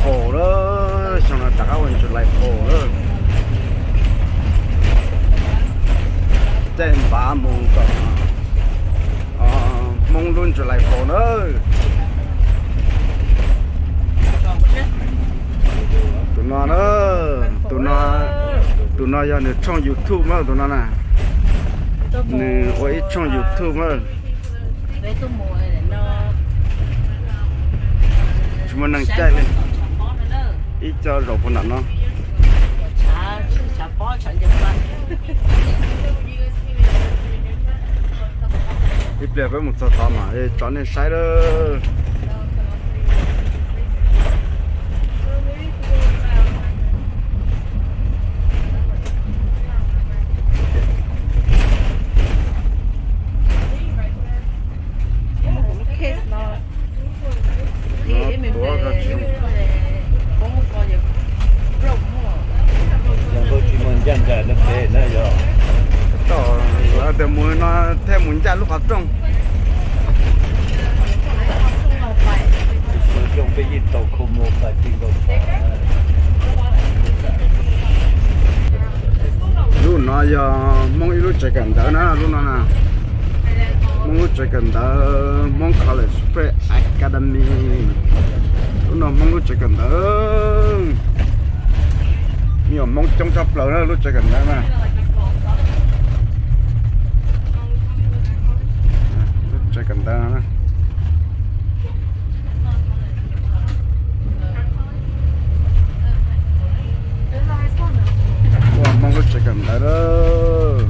Four lawm, xyoo no rov qab ua July Four lawm. Caij npav mus kom Hmoob lub July Four na. Tus no na, tus no, tus no yog nws tshooj YouTube na, tus no na. Nws ua ib tshooj YouTube na. Tsis muaj neeg caij li. Ib co zaum puag nram no. Ib pliag peb mus txog tod mas tso nej saib lawm. Tias mus no thiaj mus ncaj lub qhov rooj. Lub no yog Hmoob ib lub tsev kawm ntawv na, lub no na. Hmoob lub tsev kawm ntawv Hmoob College Prep Academy. Lub no Hmoob lub tsev kawm ntawv. Me nyuam Hmoob coob tshaj plaws na lub tsev kawm ntawv na. Lub tsev kawm ntawv na. Ua Hmoob lub tsev kawm ntawv lawm.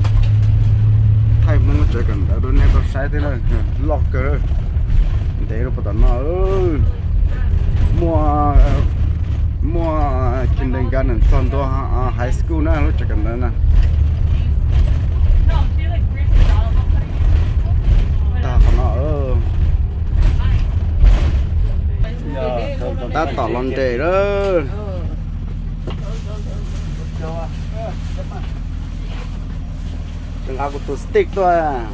Thaij Hmoob lub tsev kawm ntawv rau nej tau saib thiab na. Loj kawg. Ntev rau puag tom no. Muaj, muaj kindergarten txog ntua high school na lub tsev kawm ntawv na. Tag qhov no. Tab tom los nres lawm. Tseem nqa kuv tus stick tuaj.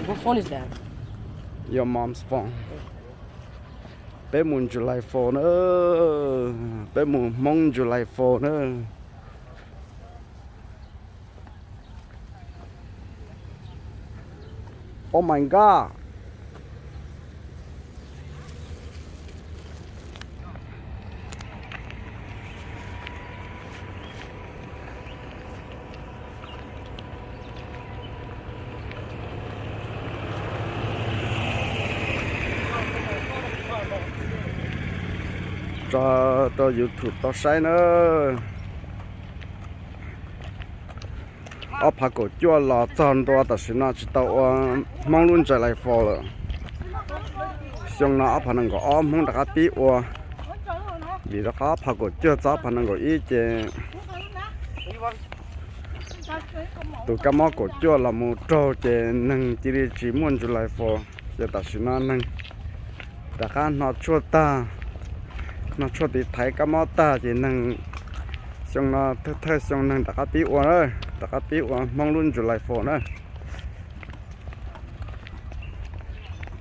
What phone is that? Your mom's phone. Peb mus July Four na. Peb mus Hmoob July Four na. Oh my God. Tso rau YouTube tau saib na. Ob phav kaum cuaj los txog ntua tam sim no tsis tau ua Hmoob lub July Four lawm. Xyoo no ob phav nees nkaum ob Hmoob rov qab pib ua, vim rov qab ob phav kaum cuaj txog ob phav nees nkaum ib ces tus kab mob kaum cuaj los mus raug ces neeg cia li tsis muaj July Four, ces tam sim no neeg rov qab hno tshuaj tag, hno tshuaj tiv thaiv kab mob tag ces neeg xyoo no thawj thawj xyoo neeg rov qab pib ua, rov qab pib ua Hmoob lub July Four na.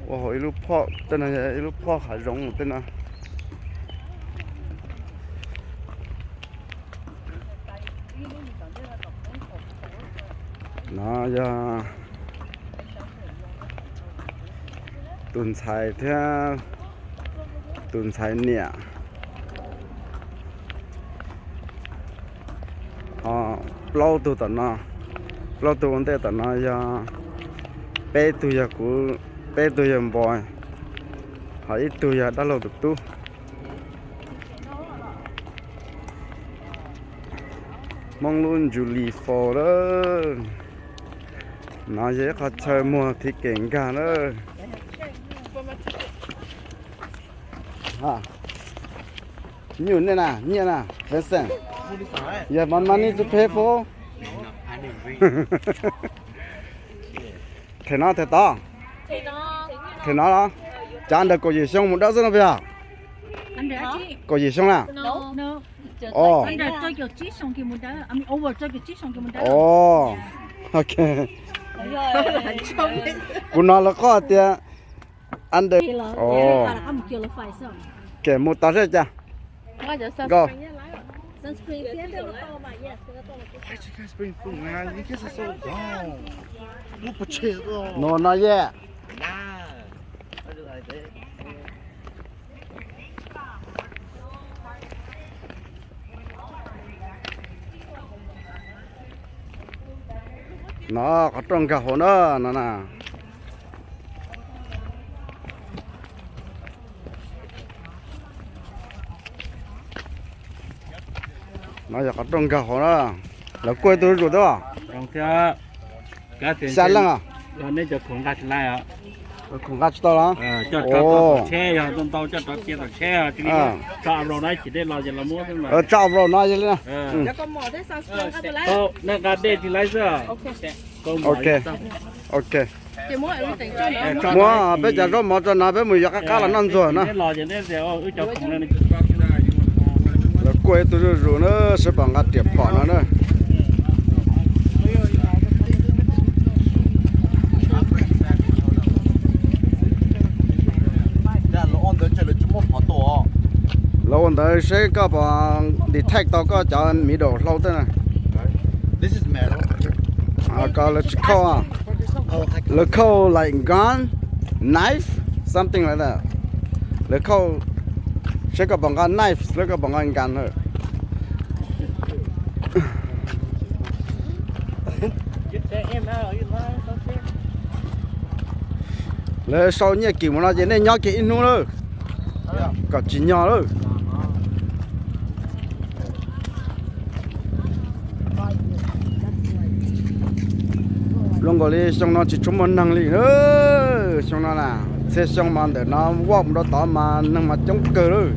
Ua hauv ib lub phoj, tej no yog ib lub phoj hav zoov tej no. No yog tus ntxhais thiab tus ntxhais niam. Ho plaub tug tom no, plaub tug ua ntej tom no yog, peb tug yog kuv, peb tug yog Npos, ho ib tug yog dab laug tus tub. Hmoob lub July Four lawm. No yog ib qho chaw muag thib kev nkag lawm. Nyiaj na, nyiaj na, Vincent. You have money to pay for? Them no, them tod. Them no los? Cov under kaum yim xyoo mus dawb xwb no puas yog? Kaum yim xyoo na? Os. Os. Ok. Kuv hnov lawv qoj tias under. Os. Kem mus tau seb cas. Go. No, not yet. No qhov rooj nkag hauv na, no na. No yog qhov rooj nkag hauv na. Lawv kuaj ib tug zuj zus thiab. Xya leej os. Nej cov khoom nqa tsis laij os. Khoom nqa tsis tau los? Coj rau tom tsheb, yog ntau ntau coj rau cia tom tsheb, tso off-road no ib chim dej los ces los muab xwb mas. Tso off-road no yog li na. Nej nqa dej tsis laij xwb. Ok. Ok. Muab peb cov zaub mov tso no, peb mus yuav qab qab los noj ntxuag no. Lawv kuaj ib tug zuj zus na, seb puas nqa riam phom no na. Lawv ua ntawd seb koj puas detect tau koj cov middle hlau tej na. Ko lawv tsis khauj, lawv khauj like gun, knife, something like that. Lawv khauj seb koj puas nqa knife, seb koj puas nqa gun lawm. Lawv sau nyiaj kim mus no ces nej nyob kiag ib hnub lawm, kom tsim nyog lawm. Zoo nkaus li xyoo no tsis tshua muaj neeg li na. Xyoo no na, txhia xyoo mas ntawm no walk mus rau tod mas neeg mas coob kawg lawm.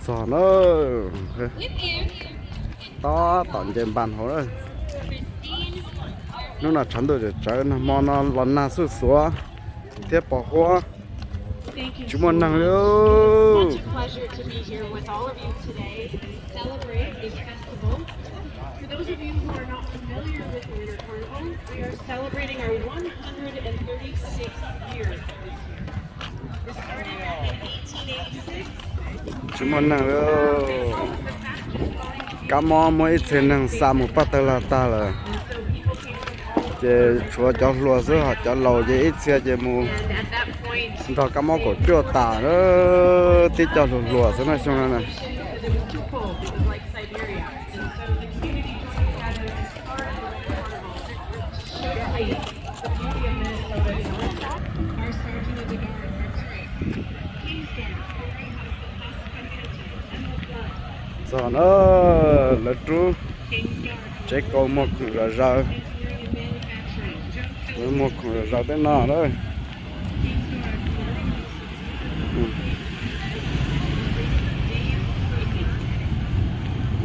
Txog na, tab tom nce npas hauv na. Hnub no tshav ntuj tsawv tsawv, nag hmo no los nag xuj xuav thiab pos huab, tsis muaj neeg li. Tsis muaj neeg li. Kab mob muab ib txhia neeg xa mus paj tawg lag tag lawm, ces tshuav cov hluas xwb, ho cov laus ces ib txhia ces mus nrog kab mob kaum cuaj tas, tib co hluas hluas xwb na xyoo no na. Txog na, lawv rub tsev kaus muag khoom zom zaws, muag khoom zom zaws tej no na.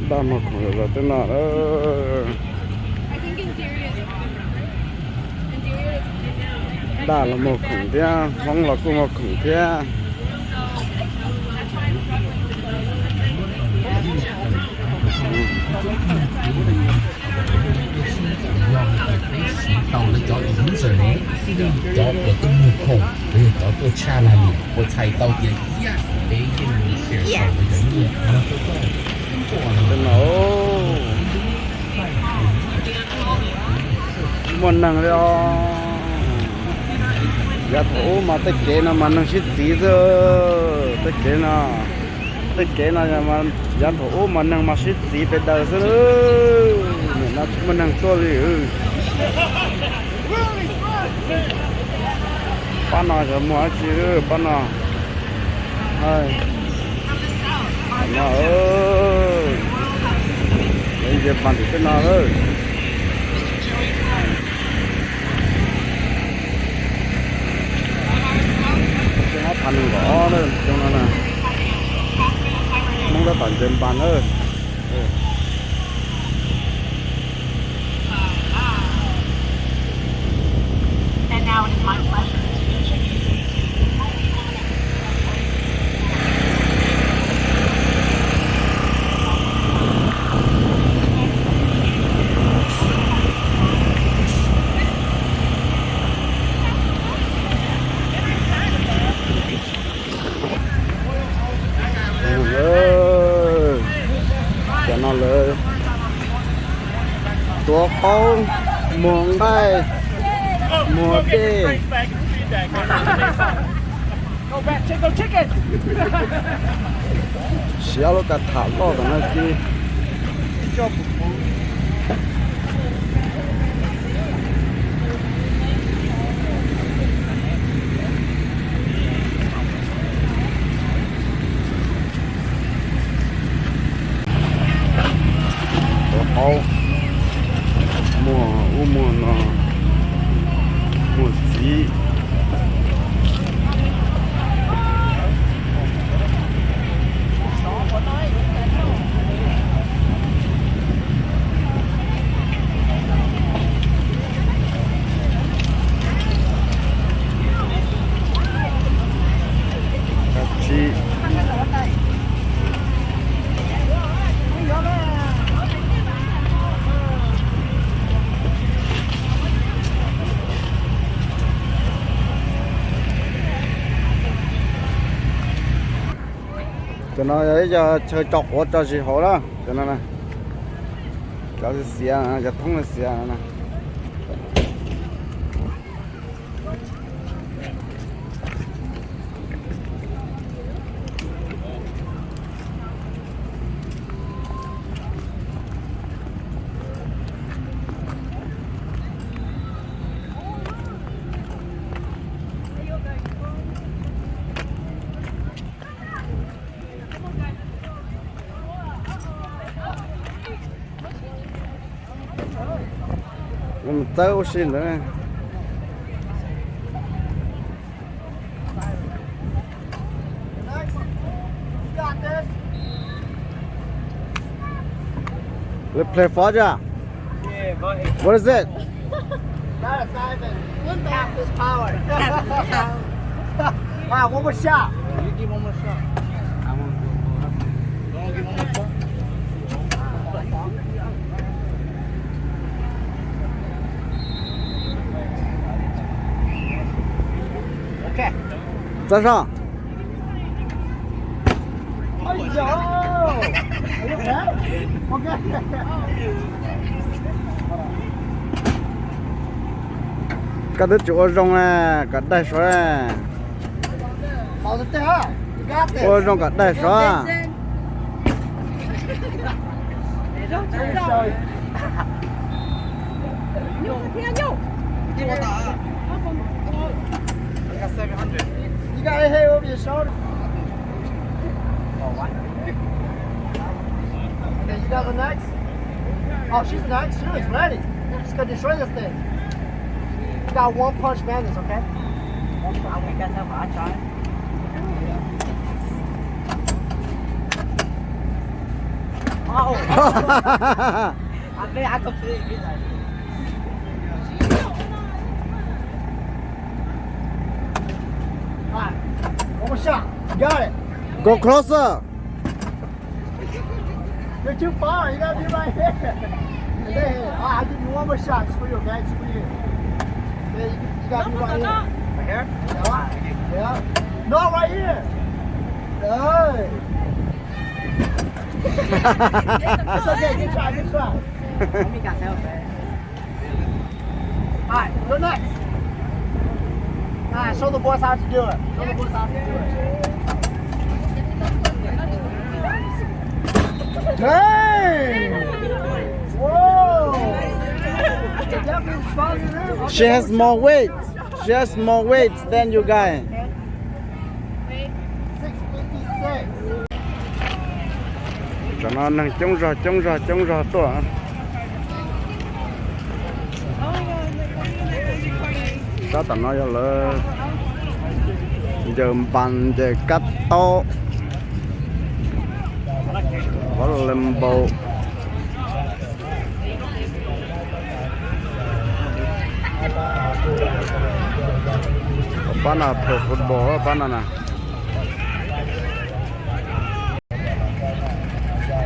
Daj muag khoom zom zaws tej no na. Daj los muag khoom thiab, Hmoob los kuj muag khoom thiab. Tau lawv cov users ne, cov uas tuaj muag khoom, los yog cov tuaj tshaj laj mus ua txhais tau tias ib yam peb yeej share tau lawv cov nyiaj no rau koj. Muaj neeg li os. Yav thaum ub mas tej kev no mas neeg sib txiv xwb. Tej kev no, tej kev no, yav thaum ub mas neeg mas sib txiv pes daws xwb. Nim no tsis muaj neeg tuaj li. Pab no xyov muaj dab tsi, pab no. No, lawv nce pas ntim tej no lawm. Xyoo ob phav nees nkaum ob na, xyoo no na. Hmoob tab tom ncaws npas na. Cov no lawv tuav qaub, muag nqaij, muag dej. Siav lub kav tham loj tom no ci. Tuav qaub, muag ub muag no, muag txiv. Kab tsib. Cov no yog ib co chaw tso quav tso zis hauv na, cov no na. Cov xiav, cov thoob xiav na. Mus txawb ua si ntawd. Let's play Fall Guys. What is it? That is not even half his power. Wow, one more shot. You give one more shot. I won't go for it. You won't give one more shot? Okay. Txawj soj. Koj twb tsis ua zoo, kom daig suav. Ua zoo kom daig suav. You got a head over your shoulder. Okay, you guys are next. Oh, she's next. She looks ready. She's gonna destroy this thing. You got one punch madness, okay? One punch. I'll try. Oh. I bet I completely did that. All right. One more shot. You got it. Go closer. You're too far. You gotta be right here. Hey, hey, all right, I'll give you one more shot just for you, okay? Just for you. Yeah, you, you gotta be right here. Right here? Yeah. Yeah. No, right here. Hey. It's okay. Good try. Good try. All right, go next. All right, show the boys how to do it. Show the boys how to do it. Dang! Whoa! She has more weight. She has more weight than you guys. Six fifty-six. Tam no neeg coob zog coob zog coob zog tuaj. Pab tom no yog lawv ncaws npas ncaws kab taub, volleyball. Pab no play football pab no na.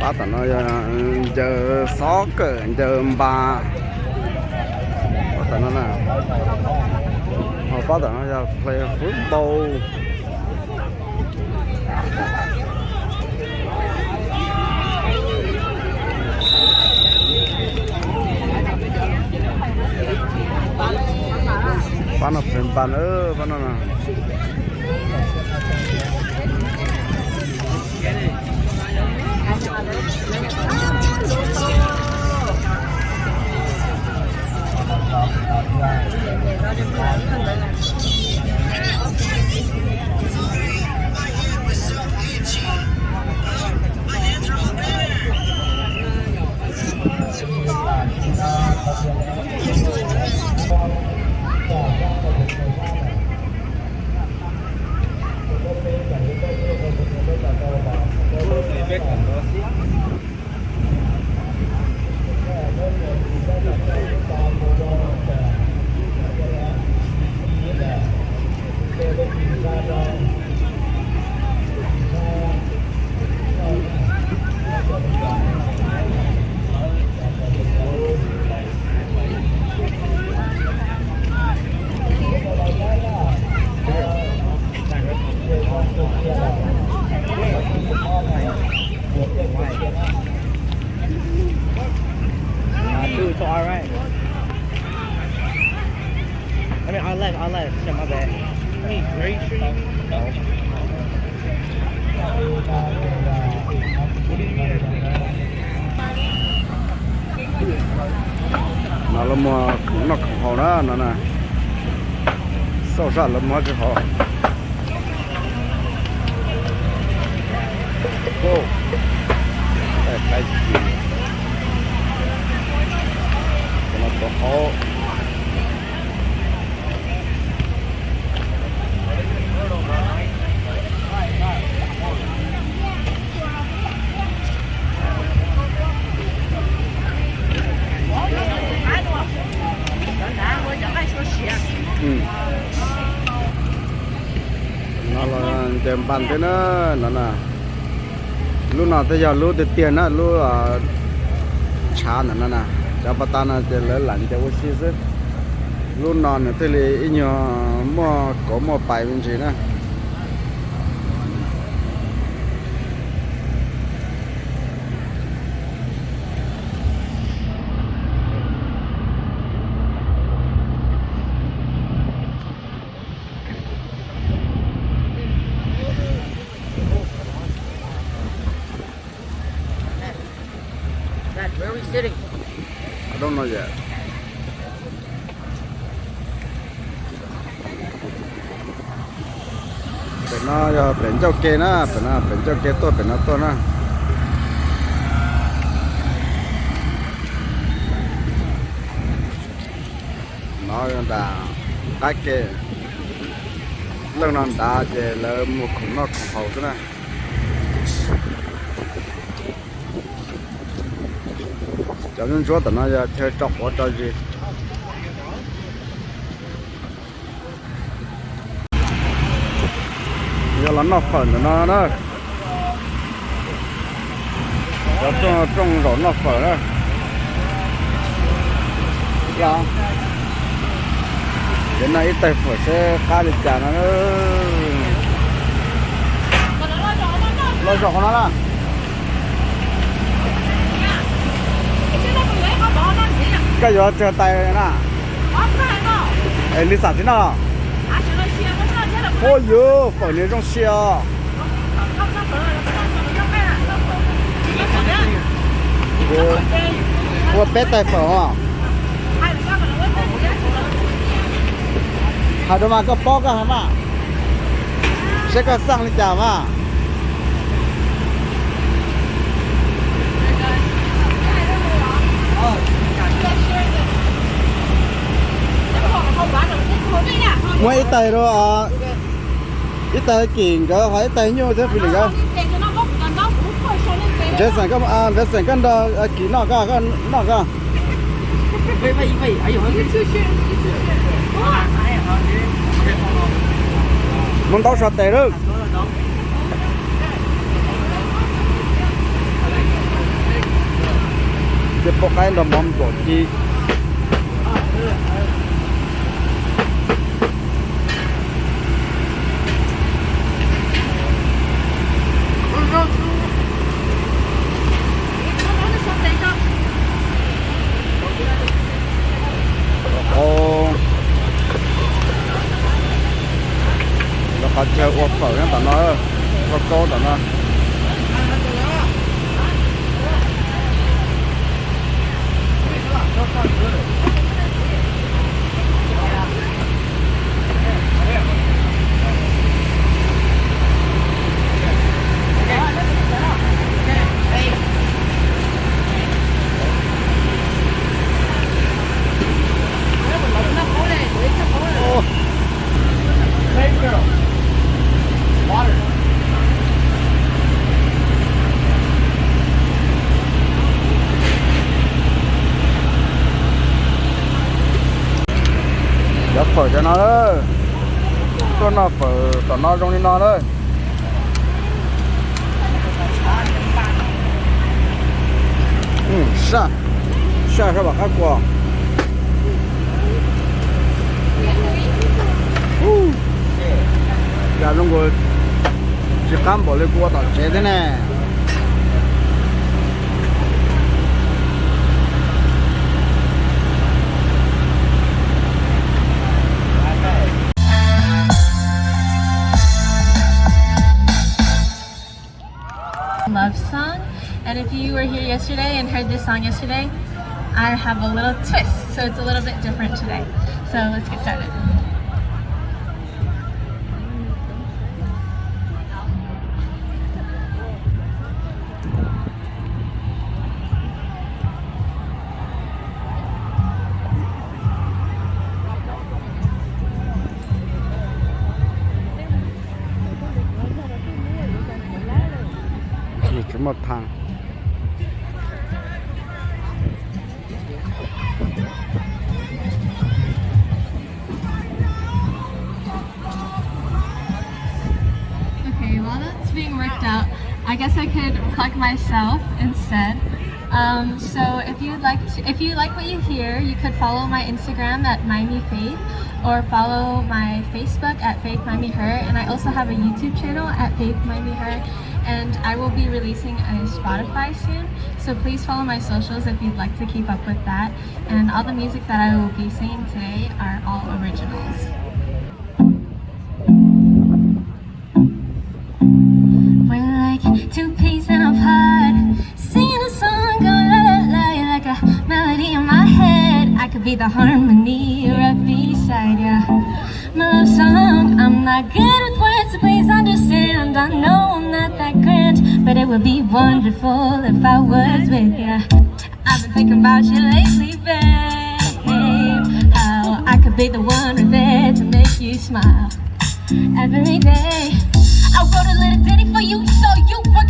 Pab tom no yog ncaws xov kawm ncaws npas. Pab tom no na, ho pab tom no yog play football. Pab no play npas na, pab no na. Uh, two to our right. I mean, our left, our left. Shit, my bad. No lawv muag khoom noj khoom haus na no na. Xauj zaj lawv muag tsis haus. Tej qaib ci, cov no cov qaub. No los ncaws npas thiab na, no na. Lub no thiaj yog lub tiag tiag na, lub tshav ntawm no na. Cov pas tas no ces lawv lam ncaws ua si xwb. Lub no nws thiaj li ib nyuag muaj kauv muaj pais me ntsis na. Where are we sitting? I don't know yet. Pem no yog pem ncauj ke na, pem no pem ncauj ke tuaj pem no tuaj na. No nram qab ke, leej no nrad ces lawv muag khoom noj khoom haus xwb na. Cov ntsuab ntsuab tom no yog chaw tso quav tso zis. Yog los noj fawm ntawm no na. Cov rooj zaum noj fawm na. Ces noj ib tais fawm seb qab li cas no. Los zaum qhov no na. Koj yuav tsawg tais na? Es li xam tsis noj. Ua yuv, fawm niag zoo siab os. Ua peb tais fawm os. Hais rau mas koj paub koj hais mas, seb koj xaj li cas mas. Muab ib tais rau, ib tais Kim nkawd ho ib tais Nyuj thiab Fili nkawd. Jason, Jason koj nrog Kim noj koj, koj noj koj. Muab ntaub so tes lawm. Ces pom qaib nrog mov nplaum ci. Lawv qhov chaw ua fawm nyob tom no, ua kaub tom no. Cov fawm cov no lawm. Tuaj noj fawm tom no zoo li no lawm. Saj, saj saj pom qab kua. Cas zoo nkaus tsis qab npaum li kuv ua tom tsev thiab ne. Love song. And if you were here yesterday and heard this song yesterday, I have a little twist, so it's a little bit different today. So let's get started. Tsis muaj thaaj. Okay, while that's being worked out, I guess I could plug myself instead. Um, so if you'd like to, if you like what you hear, you could follow my Instagram at Miami Faith, or follow my Facebook at Faith Miami Her, and I also have a YouTube channel at Faith Miami Her, and I will be releasing a Spotify soon, so please follow my socials if you'd like to keep up with that. And all the music that I will be singing today are all originals. We're like two peas in a pod, singing a song, go la la la, like a melody in my head. I could be the harmony right beside ya. My love song, I'm not good with words, so please understand. I know I'm not that grand, but it would be wonderful if I was with ya. I've been thinking about you lately, babe. How I could be the one right there to make you smile every day. I wrote a little ditty for you, so you were